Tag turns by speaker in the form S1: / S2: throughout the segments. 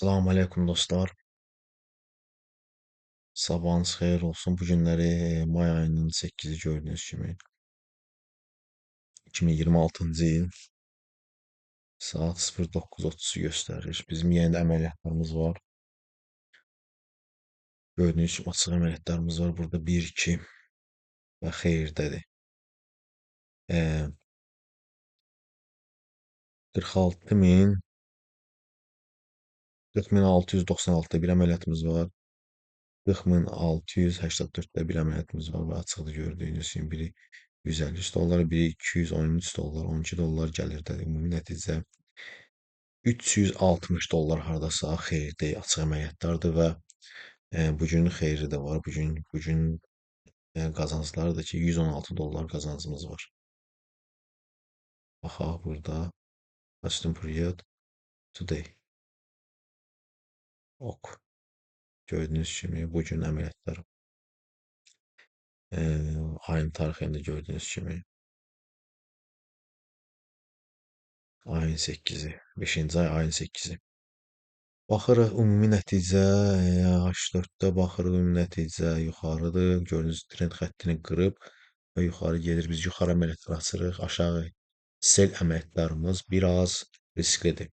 S1: Salam aleykum dostlar. Sabahınız xeyir olsun. Bu günləri may ayının 8-i gördüyünüz kimi 2026-cı il saat 09:30-u göstərir. Bizim yenə də əməliyyatlarımız var. Gördüyünüz kimi açıq əməliyyatlarımız var. Burada 1, 2 və xeyirdədir. 46.000 40.696-da bir əməliyyatımız var. 40.684-də bir əməliyyatımız var və açıqda gördüyünüz kimi biri 153 dollar, biri 213 dollar, 12 dollar gəlirdədir. Ümumi nəticə 360 dollar hardasa xeyirdə açıq əməliyyatlardır və bugünün xeyri də var. Bugün qazancları da ki 116 dollar qazancımız var. Baxaq burada. Custom period today. Ok. Gördüyünüz kimi bugün əməliyyatlar ayın tarixində gördüyünüz kimi ayın 8-i, 5-ci ay ayın 8-i. Baxırıq ümumi nəticə H4-də baxırıq ümumi nəticə yuxarıdır. Gördüyünüz trend xəttini qırıb və yuxarı gedir. Biz yuxarı əməliyyatlar açırıq. Aşağı sell əməliyyatlarımız biraz risklidir.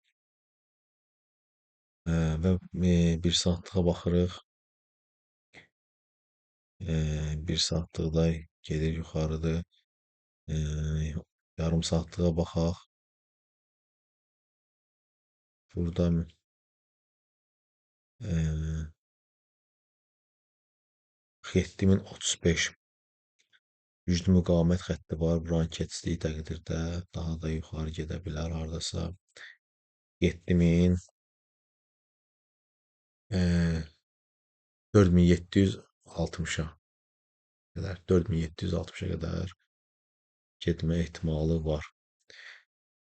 S1: Və bir saatlığa baxırıq. Bir saatlıqda gedir yuxarıdır. Yarım saatlığa baxaq. Burada 7035 güclü müqavimət xətti var. Buranı keçdiyi təqdirdə daha da yuxarı gedə bilər. Hardasa 7000 4760-a qədər, 4760-a qədər getmə ehtimalı var.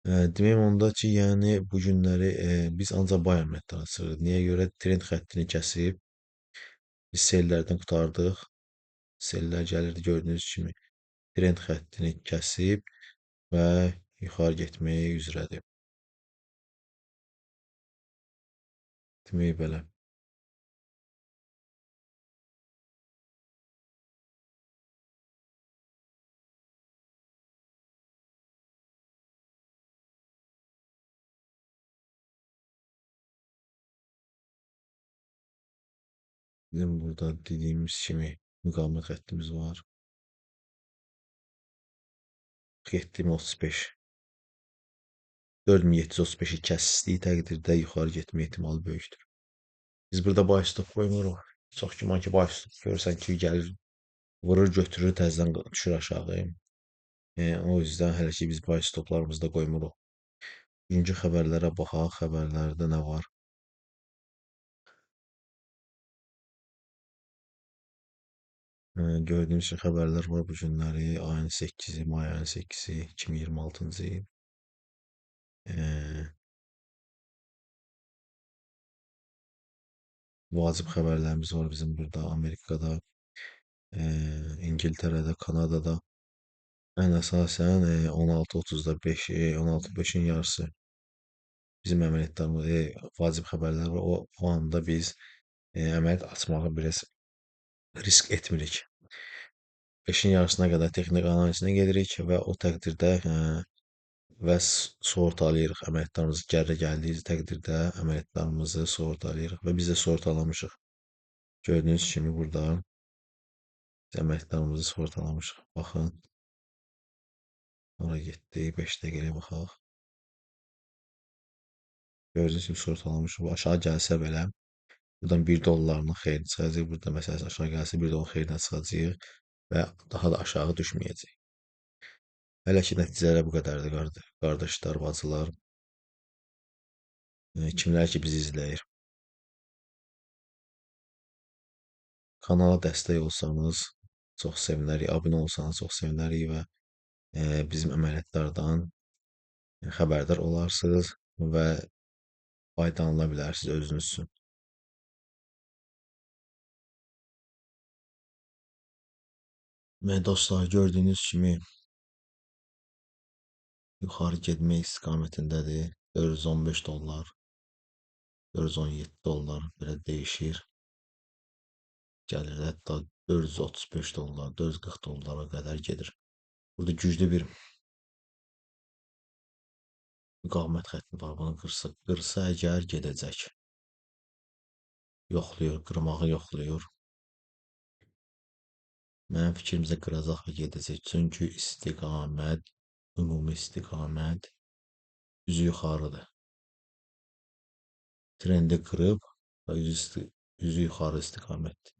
S1: Deməyim onda ki, yəni bu günləri biz ancaq buy əməliyyatlar açırıq. Niyə görə trend xəttini kəsib biz selllərdən qurtardıq. Sellər gəlirdi gördüyünüz kimi trend xəttini kəsib və yuxarı getməyə üzrədir. Demək belə. Bizim burada dediyimiz kimi müqavimət xəttimiz var. 4735. 4735-i kəsdiyi təqdirdə yuxarı getmə ehtimalı böyükdür. Biz burada buy stop qoymuruq. Çox güman ki, buy stop görürsən ki, gəlir, vurur, götürür, təzədən düşür aşağı. O yüzden hələ ki, biz buy stoplarımızı da qoymuruq. Bugünkü xəbərlərə baxaq. Xəbərlərdə nə var? Gördüyünüz kimi xəbərlər var bu günləri. Ayın 8-i, may ayının 8-i, 2026-cı il. Vacib xəbərlərimiz var bizim burada Amerikada, İngiltərədə, Kanadada. Ən əsasən 16:30-da 5, 16:05-in yarısı bizim əməliyyatlarımız, vacib xəbərlər var. O anda biz əməliyyat açmağı biraz risk etmirik. 5-in yarısına qədər texnik analizinə gedirik və o təqdirdə və sığortalayırıq əməliyyatlarımızı. Gərə gəldiyi təqdirdə əməliyyatlarımızı sığortalayırıq və biz də sığortalamışıq. Gördüyünüz kimi burada biz əməliyyatlarımızı sığortalamışıq. Baxın. Ora getdi. 5 dəqiqəyə baxaq. Gördüyünüz kimi sığortalamışıq. Aşağı gəlsə belə buradan 1 dollarının xeyrini çıxacaq. Burada məsələn aşağı gəlsə 1 dollar xeyrinə çıxacaq və daha da aşağı düşməyəcək. Hələ ki nəticələr bu qədərdir qardaşlar, bacılar. Kimlər ki bizi izləyir. Kanala dəstək olsanız çox sevinərik, abunə olsanız çox sevinərik və bizim əməliyyatlardan xəbərdar olarsınız və faydalanıla bilərsiniz özünüz üçün. Və dostlar, gördüyünüz kimi yuxarı getmək istiqamətindədir. 415 dollar. 417 dollar belə dəyişir. Gəlir hətta 435 dollar, 440 dollara qədər gedir. Burada güclü bir müqavimət xətti var. Bunu qırsa əgər gedəcək. Yoxlayır, qırmağı yoxlayır. Mənim fikrimcə qıracaq və gedəcək. Çünki istiqamət, ümumi istiqamət üzü yuxarıdır. Trendi qırıb və üzü yuxarı istiqamətdir.